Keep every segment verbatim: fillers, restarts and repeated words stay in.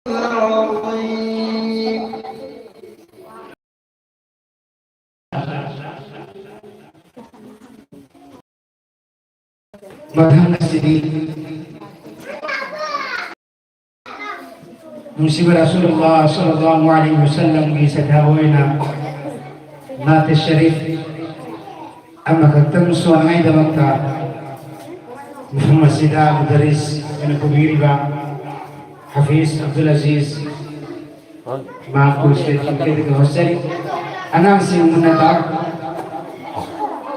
العظيم. ꯃꯊꯪ ꯑꯁꯤꯗꯤ ꯅꯨꯡꯁꯤꯕ ꯔꯁꯨꯂꯨꯜꯂꯥꯍ ꯁꯜꯂꯜꯂꯥꯍꯨ ꯑꯂꯩꯍꯤ ꯋꯥꯁꯜꯂꯝꯒꯤ ꯁꯊꯥꯕ ꯑꯣꯏꯅ ꯅꯥꯠ ꯁꯔꯤꯐ ꯑꯃꯈꯛꯇꯪ ꯁꯣꯟꯅꯉꯥꯏꯗꯃꯛꯇ ꯃꯐꯝ ꯑꯁꯤꯗ ꯃꯨꯗꯔꯤꯁ ꯑꯣꯏꯅ ꯄꯨꯕꯤꯔꯤꯕ ꯍꯥꯐꯤꯖ ꯑꯕꯗꯨꯜ ꯑꯖꯤꯖ ꯃꯍꯥꯛꯄꯨ ꯁ꯭ꯇꯦꯖ ꯃꯥꯏꯀꯩꯗꯒꯤ ꯍꯣꯠꯆꯔꯤ꯫ ꯑꯉꯥꯡꯁꯤꯡ ꯃꯨꯟꯅ ꯇꯥꯎ꯫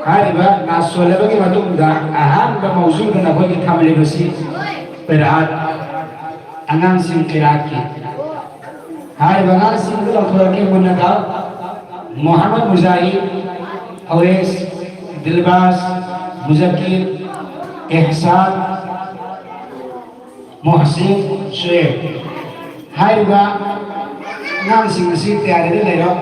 ꯍꯥꯏꯔꯤꯕ ꯅꯥꯠ ꯁꯣꯜꯂꯕꯒꯤ ꯃꯇꯨꯡꯗ ꯑꯍꯥꯟꯕ ꯃꯧꯖꯨꯗ ꯅꯈꯣꯏꯒꯤ ꯊꯝꯂꯤꯕꯁꯤ ꯄꯦꯔꯥꯠ, ꯑꯉꯥꯡꯁꯤꯡ ꯄꯦꯔꯥꯠꯀꯤ꯫ ꯍꯥꯏꯔꯤꯕ ꯑꯉꯥꯡꯁꯤꯡꯗꯨ ꯂꯥꯎꯊꯣꯔꯛꯀꯦ ꯃꯨꯟꯅ ꯇꯥꯎ꯫ ꯃꯣꯍꯝꯃꯗ ꯃꯨꯖꯥꯍꯤꯗ, ꯑꯋꯦꯁ, ꯗꯤꯜꯕꯥꯖ, ꯃꯨꯖꯛꯀꯤꯔ, ꯑꯦꯍꯁꯥꯟ, ꯃꯣꯍꯁꯤꯟ, ꯁꯨꯑꯦꯕ꯫ ꯍꯥꯏꯔꯤꯕ ꯑꯉꯥꯡꯁꯤꯡ ꯑꯁꯤ ꯇꯌꯥꯔꯤꯗ ꯂꯩꯔꯣ꯫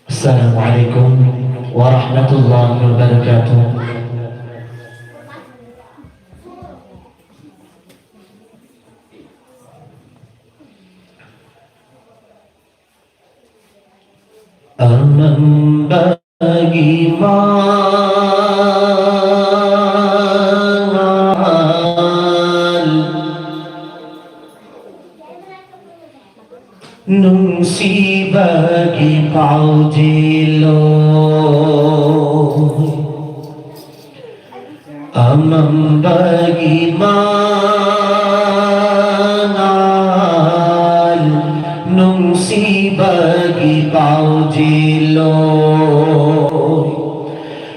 السلام عليكم ورحمة الله وبركاته. ꯑꯃꯝꯕꯒꯤ ꯃꯉꯥꯜ ꯅꯨꯡꯁꯤꯕꯒꯤ ꯄꯥꯎꯖꯦꯜꯂꯣ꯫ ꯑꯃꯝꯕꯒꯤ ꯃꯉꯥꯜ ꯅꯨꯡꯁꯤꯕꯒꯤ ꯄꯥꯎꯖꯦꯜꯂꯣ꯫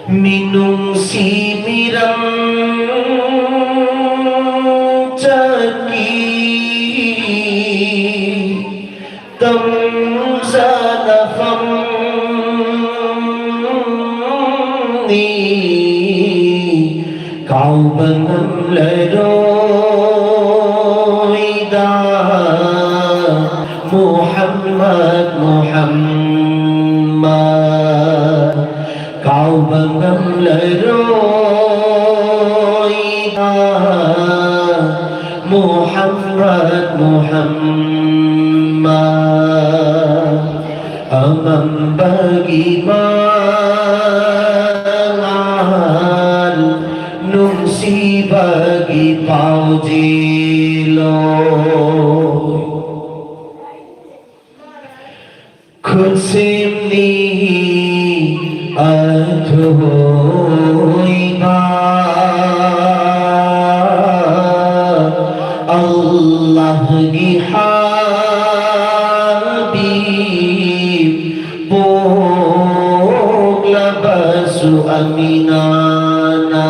ꯃꯤꯅꯨꯡꯁꯤ ꯃꯤꯔꯝ ꯆꯠꯈꯤ ꯇꯝꯖꯅꯐꯝꯅꯤ꯫ ꯀꯥꯎꯕ ꯉꯝꯂꯔꯣꯏꯗ ꯃꯨꯍꯝꯃꯗ, ꯃꯨꯍꯝꯃꯗ꯫ ꯀꯥꯎꯕ ꯉꯝꯂꯔꯣꯏꯗ ꯃꯨꯍꯝꯃꯗ, ꯃꯨꯍꯝꯃꯗ꯫ ꯑꯃꯝꯕꯒꯤ ꯃꯉꯥꯜ, ꯅꯨꯡꯁꯤꯕꯒꯤ ꯄꯥꯎꯖꯦꯜꯂꯣ꯫ ꯈꯨꯠꯁꯦꯝꯅꯤ ꯑꯊꯣꯏꯕ ꯑꯜꯂꯥꯍꯒꯤ ꯍꯥꯕꯤꯕ, ꯄꯣꯛꯂꯕꯁꯨ ꯑꯃꯤꯅꯥꯅ꯫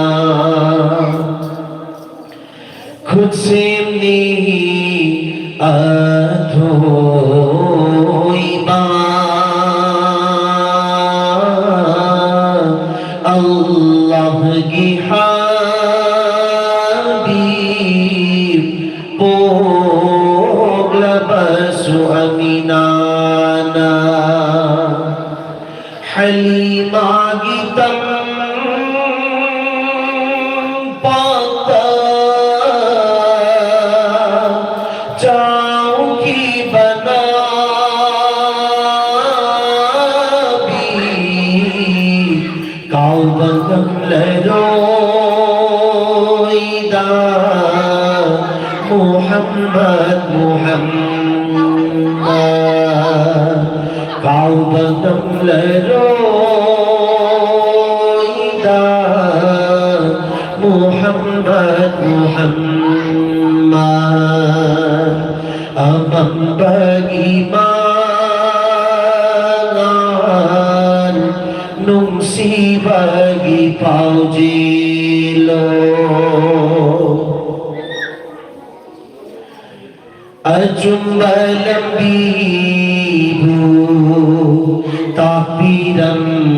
ꯈꯨꯠꯁꯦꯝꯅꯤ ꯑꯊꯣꯏꯕ ꯑꯜꯂꯥꯍꯒꯤ ꯍꯥꯕꯤꯕ, ꯄꯣꯛꯂꯕꯁꯨ ꯑꯃꯤꯅꯥꯅ꯫ ꯍꯂꯤꯃꯥꯒꯤ ꯇꯝꯄꯥꯛꯇ ꯆꯥꯎꯈꯤꯕ ꯅꯕꯤ, ꯀꯥꯎꯕ ꯉꯝꯂꯔꯣꯏꯗ ꯃꯨꯍꯝꯃꯗ, ꯃꯨꯍꯝꯃꯗ꯫ ꯀꯥꯎꯕ ꯉꯝꯂꯔꯣꯏꯗ ꯃꯨꯍꯝꯃꯗ, ꯃꯨꯍꯝꯃꯗ꯫ ꯑꯃꯝꯕꯒꯤ ꯃꯉꯥꯜ, ꯅꯨꯡꯁꯤꯕꯒꯤ ꯄꯥꯎꯖꯦꯜꯂꯣ꯫ ꯑꯆꯨꯝꯕ ꯂꯝꯕꯤꯕꯨ ꯇꯥꯛꯄꯤꯔꯝꯕ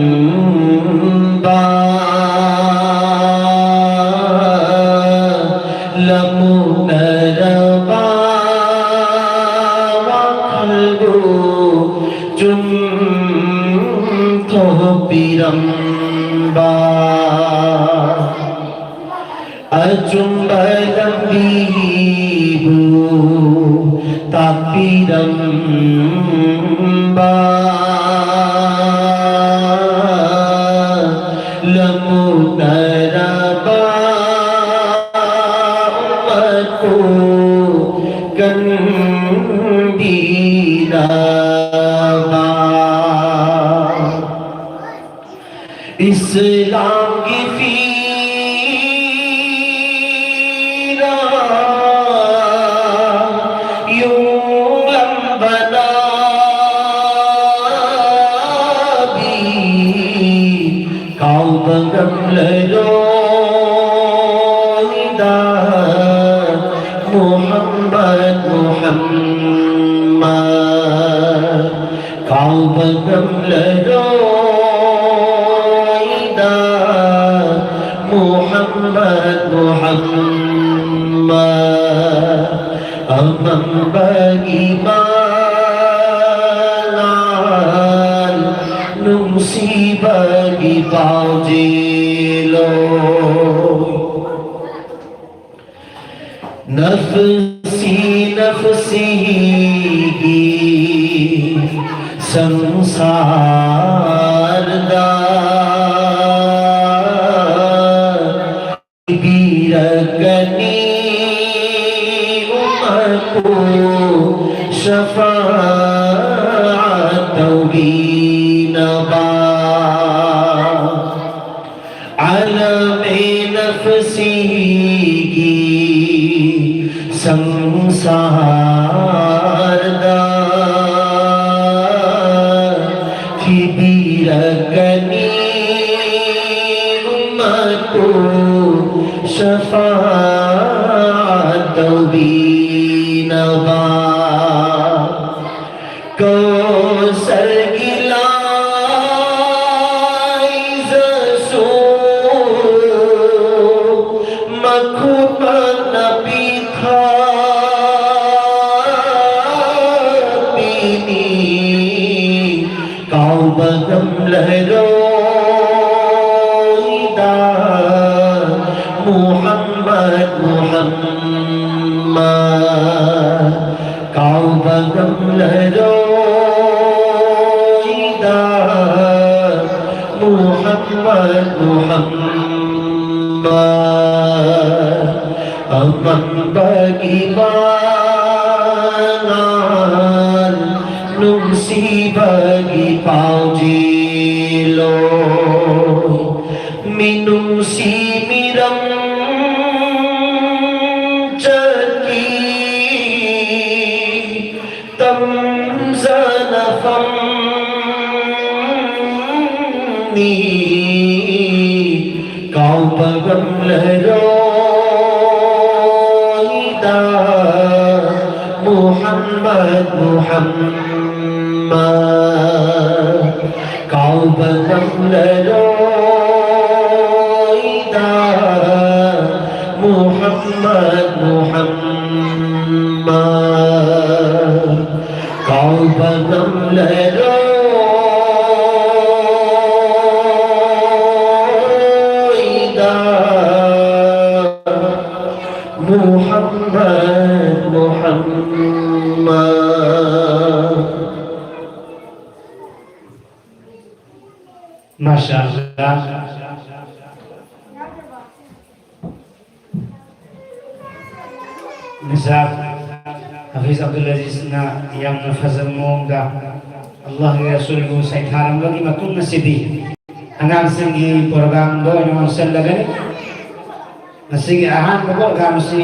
ꯇꯝꯕ, ꯑꯆꯨꯝꯕ ꯂꯝꯕꯤꯕꯨ ꯇꯥꯛꯄꯤꯔꯝꯕ, ꯂꯃꯨꯅꯔꯕ ꯎꯝꯃꯠꯄꯨ ꯀꯟꯕꯤꯅꯕ꯫ ꯏꯁꯂꯥꯝꯒꯤ ꯐꯤꯔꯥ ꯌꯨꯡꯂꯝꯕ ꯅꯕꯤ ꯀꯥꯎꯕ ꯉꯝꯂꯔꯣꯏꯗ ꯃꯨꯍꯝꯃꯗ, ꯃꯨꯍꯝꯃꯗ꯫ ꯀꯥꯎꯕ ꯉꯝꯂꯔꯣꯏꯗ ꯃꯨꯍꯝꯃꯗ, ꯃꯨꯍꯝꯃꯗ꯫ ꯑꯃꯝꯕꯒꯤ ꯃꯉꯥꯜ, ꯅꯨꯡꯁꯤꯕꯒꯤ ꯄꯥꯎꯖꯦꯜꯂꯣꯏ꯫ ꯅꯐꯁꯤ ꯅꯐꯁꯤꯒꯤ ꯁꯪꯁꯥꯔꯗ ꯄꯤꯕꯤꯔꯛꯀꯅꯤ ꯎꯝꯃꯠꯄꯨ ꯁꯐꯥꯑꯠ ꯇꯧꯕꯤꯅꯕ꯫ ꯑꯥꯂꯝ-ꯏ-ꯅꯐꯁꯤꯒꯤ ꯁꯪꯁꯥꯔꯗ ꯊꯤꯕꯤꯔꯛꯀꯅꯤ ꯎꯝꯃꯠꯄꯨ ꯁꯐꯥꯑꯠ ꯇꯧꯕꯤꯅꯕ꯫ ꯀꯧꯁꯔꯒꯤ ꯂꯥꯏꯖꯁꯨ ꯃꯈꯨꯠꯃꯛꯅ ꯄꯤꯊꯛꯄꯤꯅꯤ꯫ ꯀꯥꯎꯕ ꯉꯝꯂꯔꯣꯏ꯫ Muhammad, ꯑꯃꯝꯕꯒꯤ ꯃꯉꯥꯜ, ꯅꯨꯡꯁꯤꯕꯒꯤ ꯄꯥꯎꯖꯦꯜꯂꯣ, ꯃꯤꯅꯨꯡꯁꯤ ꯃꯤꯔꯝ ꯆꯠꯈꯤ꯫ ꯇꯝꯖꯅꯐꯝꯅꯤ꯫ ꯀꯥꯎꯕ ꯉꯝꯂꯔꯣꯏꯗ ꯃꯨꯍꯝꯃꯗ ꯃꯨꯍꯝꯃꯗ꯫ ꯀꯥꯎꯕ ꯉꯝꯂꯔꯣꯏꯗ ꯃꯨꯍꯝꯃꯗ ꯃꯨꯍꯝꯃꯗ꯫ ꯀꯥꯎꯕ ꯉꯝꯂꯔꯣꯏꯗ ꯃꯨꯍꯝꯃꯗ ꯃꯨꯍꯝꯃꯗ꯫ ꯃꯥꯁꯥ ꯑꯜꯂꯥꯍ꯫ ꯃꯤꯁꯥꯕ ꯍꯥꯐꯤꯖ ꯑꯕꯗꯨꯜ ꯑꯖꯤꯖꯅ ꯌꯥꯝꯅ ꯐꯖꯕ ꯃꯑꯣꯡꯗ ꯑꯜꯂꯥꯍꯒꯤ ꯔꯁꯨꯜꯕꯨ ꯁꯩꯊꯥꯔꯝꯕꯒꯤ ꯃꯇꯨꯡ ꯑꯁꯤꯗꯤ ꯑꯉꯥꯡꯁꯤꯡꯒꯤ ꯄ꯭ꯔꯣꯒ꯭ꯔꯥꯝꯗ ꯑꯣꯏꯅ ꯑꯣꯟꯁꯤꯜꯂꯒꯅꯤ꯫ ꯉꯁꯤꯒꯤ ꯑꯍꯥꯟꯕ ꯄ꯭ꯔꯣꯒ꯭ꯔꯥꯝ ꯑꯁꯤ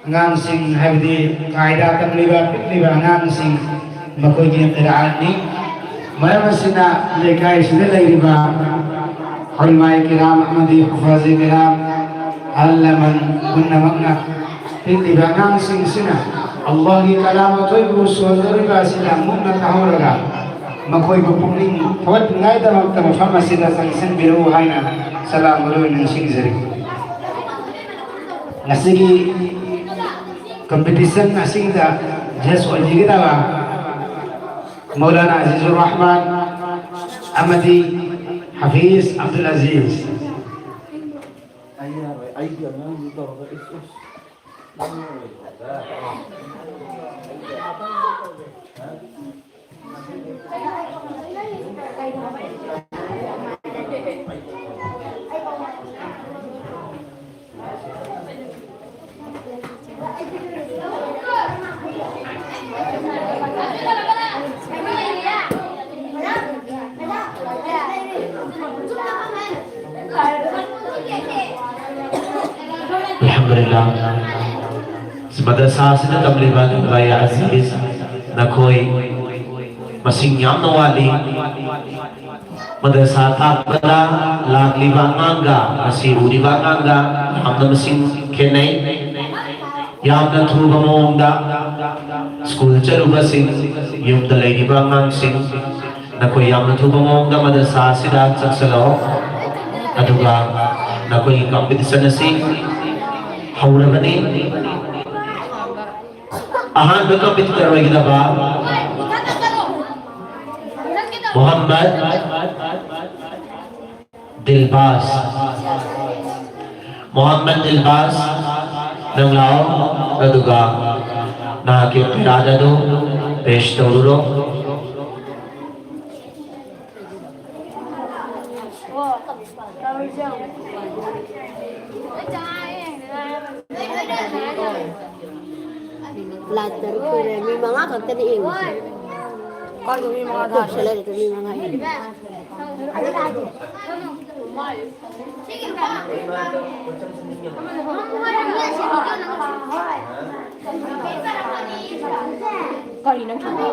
ꯑꯉꯥꯡꯁꯤꯡ, ꯍꯥꯏꯕꯗꯤ ꯀꯥꯏꯗꯥ ꯇꯝꯂꯤꯕ ꯄꯤꯛꯂꯤꯕ ꯑꯉꯥꯡꯁꯤꯡ, ꯃꯈꯣꯏꯒꯤ ꯀꯤꯔꯥꯠꯅꯤ꯫ ꯃꯔꯝ ꯑꯁꯤꯅ ꯂꯩꯀꯥꯏꯁꯤꯗ ꯂꯩꯔꯤꯕ ꯎꯂꯃꯥꯏ ꯀꯤꯔꯥꯝ ꯑꯃꯗꯤ ꯍꯨꯐꯥꯖꯤ ꯀꯤꯔꯥꯝ, ꯑꯍꯜ ꯂꯃꯟ ꯄꯨꯝꯅꯃꯛꯅ ꯄꯤꯛꯂꯤꯕ ꯑꯉꯥꯡꯁꯤꯡꯁꯤꯅ ꯑꯜꯂꯥꯍꯒꯤ ꯀꯂꯥꯝ ꯑꯊꯣꯏꯕꯨ ꯁꯣꯟꯗꯧꯔꯤꯕ ꯑꯁꯤꯗ ꯃꯨꯟꯅ ꯇꯥꯍꯧꯔꯒ ꯃꯈꯣꯏꯕꯨ ꯄꯨꯛꯅꯤꯡ ꯊꯧꯒꯠꯅꯤꯡꯉꯥꯏꯗꯃꯛꯇ ꯃꯐꯝ ꯑꯁꯤꯗ ꯆꯪꯁꯤꯟꯕꯤꯔꯛꯎ ꯍꯥꯏꯅ ꯁꯂꯥꯝ ꯃꯔꯨ ꯑꯣꯏꯅ ꯅꯤꯡꯁꯤꯡꯖꯔꯤ꯫ ꯉꯁꯤꯒꯤ ꯀꯝꯄꯤꯇꯤꯁꯟ ꯑꯁꯤꯗ ꯖꯁ ꯑꯣꯏꯕꯤꯒꯗꯕ ꯃꯧꯂꯥꯅꯥ ꯑꯖꯤꯖꯨꯔ ꯔꯍꯃꯥꯟ ꯑꯃꯗꯤ ꯍꯥꯐꯤꯖ ꯑꯕꯗꯨꯜ ꯑꯖꯤꯖ꯫ ꯑꯩ ꯌꯥꯔꯣꯏ, ꯑꯩꯒꯤ ꯑꯉꯥꯡꯗꯨ ꯇꯧꯔꯒ ꯏꯁ, ꯏꯁ꯫ ꯅꯪ ꯌꯥꯔꯣꯏ꯫ ꯍꯥ? ꯑꯜꯍꯝꯗꯨꯂꯤꯜꯂꯥꯍ꯫ ꯃꯗꯔꯁꯥ ꯑꯁꯤꯗ ꯇꯝꯂꯤꯕ ꯅꯨꯡꯉꯥꯏ ꯑꯖꯤꯖ, ꯅꯈꯣꯏ ꯃꯁꯤꯡ ꯌꯥꯝꯅ ꯋꯥꯠꯂꯤ꯫ ꯃꯗꯔꯁꯥ ꯇꯥꯛꯄꯗ ꯂꯥꯛꯂꯤꯕ ꯑꯉꯥꯡꯒ ꯉꯁꯤ ꯎꯔꯤꯕ ꯑꯉꯥꯡꯒ ꯌꯥꯝꯅ ꯃꯁꯤꯡ ꯈꯦꯠꯅꯩ꯫ ꯌꯥꯝꯅ ꯊꯨꯕ ꯃꯑꯣꯡꯗ ꯁ꯭ꯀꯨꯜ ꯆꯠꯂꯨꯕꯁꯤꯡ, ꯌꯨꯝꯗ ꯂꯩꯔꯤꯕ ꯑꯉꯥꯡꯁꯤꯡ, ꯅꯈꯣꯏ ꯌꯥꯝꯅ ꯊꯨꯕ ꯃꯑꯣꯡꯗ ꯃꯗꯔꯁꯥ ꯑꯁꯤꯗ ꯆꯪꯁꯤꯜꯂꯛꯑꯣ꯫ ꯑꯗꯨꯒ ꯅꯈꯣꯏꯒꯤ ꯀꯝꯄꯤꯇꯤꯁꯟ ꯑꯁꯤ ꯍꯧꯔꯕꯅꯤ꯫ ꯑꯍꯥꯟꯕ ꯀꯝꯄꯤꯇꯤꯇꯔ ꯑꯣꯏꯒꯗꯕ ꯃꯣꯍꯝꯃꯗ ꯗꯤꯜꯕꯥꯁ꯫ ꯃꯣꯍꯝꯃꯗ ꯗꯤꯜꯕꯥꯁ, ꯅꯪ ꯂꯥꯛꯑꯣ, ꯑꯗꯨꯒ ꯅꯍꯥꯛꯀꯤ ꯄꯦꯔꯥꯗ ꯑꯗꯨ ꯄꯦꯁ ꯇꯧꯔꯨꯔꯣ꯫ ꯂꯥꯏꯠ ꯇꯔꯨꯛ ꯁꯨꯔꯦ, ꯃꯤ ꯃꯉꯥ ꯈꯛꯇꯅꯤ ꯌꯦꯡꯉꯤꯁꯦ꯫ ꯀꯥꯏꯗ ꯃꯤ ꯃꯉꯥ ꯊꯥ? ꯂꯩꯔꯦ, ꯃꯤ ꯃꯉꯥ ꯌꯦꯡꯉꯤ꯫ ꯀꯔꯤ ꯅꯪ ꯊꯣꯛꯄ?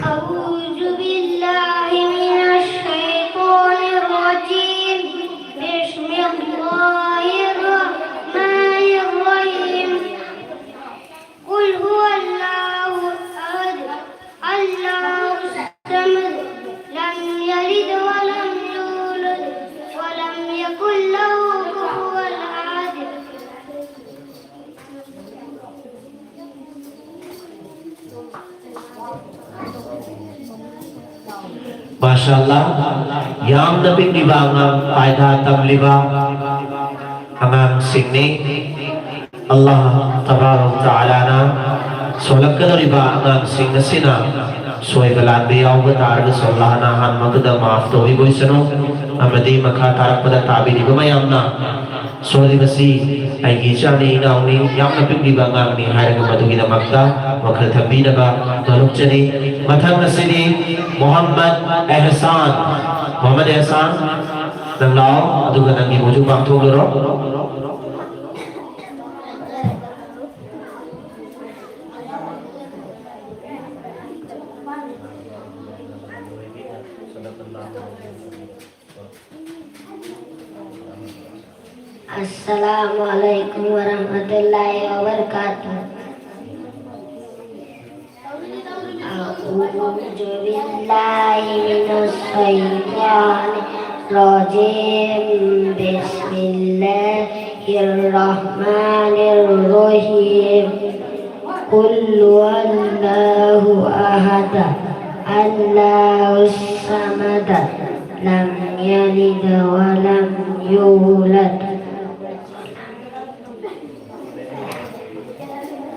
أعوذ بالله من الشيطان الرجيم. بسم الله الرحمن الرحيم. قل هو الله أحد، الله الصمد، لم يلد ولم يولد، ꯃꯥꯁꯥ ꯑꯜꯂꯥꯍ, ꯌꯥꯝꯅ ꯄꯤꯛꯂꯤꯕ ꯑꯉꯥꯡ, ꯄꯥꯏꯊꯥ ꯇꯝꯂꯤꯕ ꯑꯉꯥꯡꯁꯤꯡꯅꯤ꯫ ꯑꯜꯂꯥꯍ ꯇꯕꯥꯔꯛ ꯇꯥꯂꯥꯅ ꯁꯣꯜꯂꯛꯀꯗꯧꯔꯤꯕ ꯑꯉꯥꯡꯁꯤꯡ ꯑꯁꯤꯅ ꯁꯣꯏꯕ ꯂꯥꯟꯕ ꯌꯥꯎꯕ ꯇꯥꯔꯒꯁꯨ ꯑꯜꯂꯥꯍꯅ ꯑꯍꯥꯟꯕꯗ ꯃꯥꯐ ꯇꯧꯕꯤꯕ ꯑꯣꯏꯁꯅꯨ, ꯑꯃꯗꯤ ꯃꯈꯥ ꯇꯥꯔꯛꯄꯗ ꯇꯥꯕꯤꯔꯤꯕ ꯃꯌꯥꯝꯅ ꯁꯣꯜꯂꯤꯕꯁꯤ ꯑꯩꯒꯤ ꯏꯆꯥꯅꯤ, ꯏꯅꯥꯎꯅꯤ, ꯌꯥꯝꯅ ꯄꯤꯛꯂꯤꯕ ꯑꯉꯥꯡꯅꯤ ꯍꯥꯏꯔꯒ ꯃꯗꯨꯒꯤꯗꯃꯛꯇ ꯋꯥꯈꯜ ꯊꯝꯕꯤꯅꯕ ꯅꯣꯂꯨꯛꯆꯔꯤ꯫ ꯃꯊꯪ ꯑꯁꯤꯗꯤ ꯃꯣꯍꯝꯃꯗ ꯑꯦꯍꯁꯥꯟ꯫ ꯃꯣꯍꯝꯃꯗ ꯑꯦꯍꯁꯥꯟ, ꯅꯪ ꯂꯥꯛꯑꯣ, ꯑꯗꯨꯒ ꯅꯪꯒꯤ ꯃꯣꯖꯨ ꯄꯥꯡꯊꯣꯛꯂꯨꯔꯣ꯫ السلام عليكم ورحمة الله وبركاته. أعوذ بالله من الشيطان الرجيم. بسم الله الرحمن الرحيم. قل هو الله أحد، الله الصمد، لم يلد ولم يولد،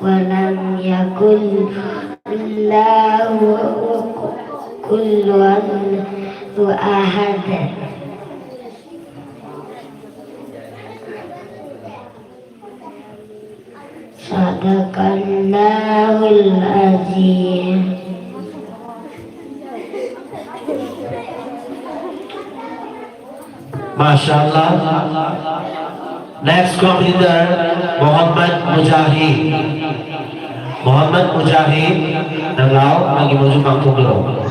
ولم يكن له كفوا أحد. صدق الله العظيم. Masha Allah. Next competitor, Muhammad Mujahid. Muhammad Mujahid, nang lao, nang imo jumang tugro.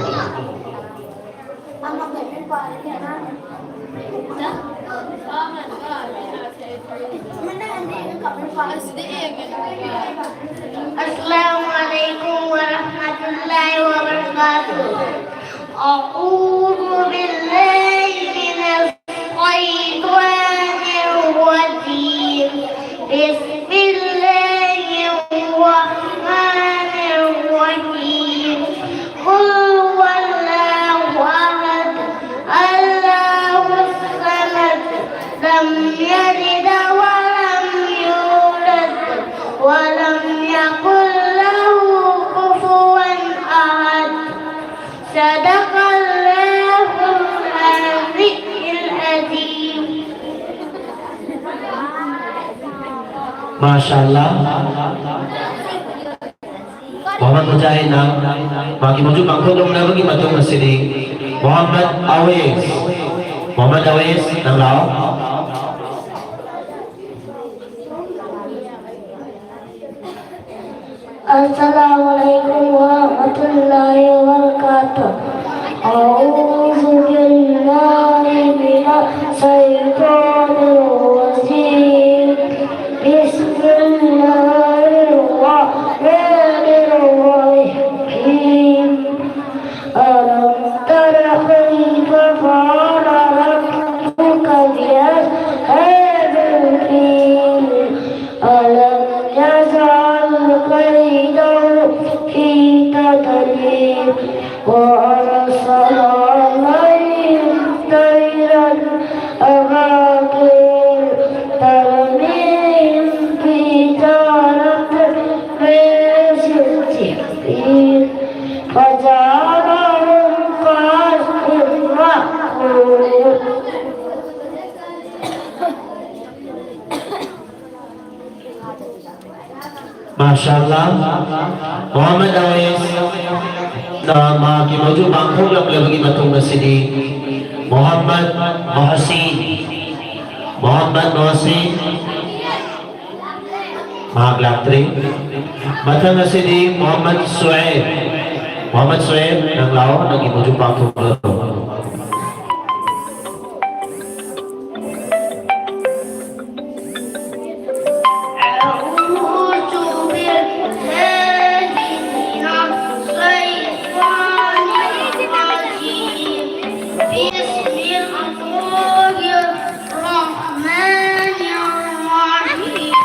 السلام عليكم ورحمة الله وبركاته. أعوذ بالله من الشيطان الرجيم. بسم الله الرحمن الرحيم. قل هو الله أحد. ꯃꯥꯁꯥ ꯑꯜꯂꯥ꯫ Mohammad ꯃꯨꯖꯥꯍꯤꯗꯅ ꯃꯥꯒꯤ ꯃꯖꯨ ꯄꯥꯡꯊꯣꯛꯂꯝꯂꯕꯒꯤ ꯃꯇꯨꯡ ꯑꯁꯤꯗꯤ ꯃꯣꯍꯝꯃꯗ ꯑꯋꯦꯁ, ꯃꯣꯍꯝꯃꯗ ꯑꯋꯦꯁ, ꯅꯪ ꯂꯥꯛꯑꯣ꯫ السلام عليكم ورحمة الله وبركاته. أعوذ بالله من الشيطان الرجيم. بسم الله الرحمن الرحيم. ألم تر كيف فعل ربك بأصحاب الفيل؟ ألم يجعل كيدهم في تضليل وأرسل عليهم طيرا أبابيل ترميهم بحجارة من سجيل فجعلهم كعصف مأكول. ꯃꯥꯁꯥ ꯑꯜꯂꯥ꯫ ꯃꯣꯍꯝꯃꯗ ꯑꯋꯦꯁ ꯅ ꯃꯥꯒꯤ ꯃꯖꯨ ꯄꯥꯡꯊꯣꯛꯂꯝꯂꯕꯒꯤ ꯃꯇꯨꯡ ꯑꯁꯤꯗꯤ ꯃꯣꯍꯝꯃꯗ ꯃꯣꯍꯁꯤꯟ, ꯃꯣꯍꯝꯃꯗ ꯃꯣꯍꯁꯤꯟ ꯃꯍꯥꯛ ꯂꯥꯛꯇ꯭ꯔꯤ꯫ ꯃꯊꯪ ꯑꯁꯤꯗꯤ ꯃꯣꯍꯝꯃꯗ ꯁꯨꯑꯦꯕ꯫ ꯃꯣꯍꯝꯃꯗ ꯁꯨꯑꯦꯕ, ꯅꯪ ꯂꯥꯛꯑꯣ, ꯅꯪꯒꯤ ꯃꯖꯨ ꯄꯥꯡꯊꯣꯛꯂꯣ꯫ أعوذ بالله من الشيطان الرجيم. بسم الله الرحمن الرحيم.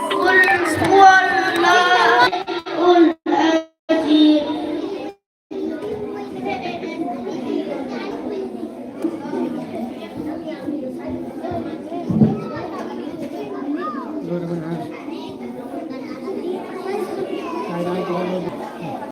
قل هو الله الأحد.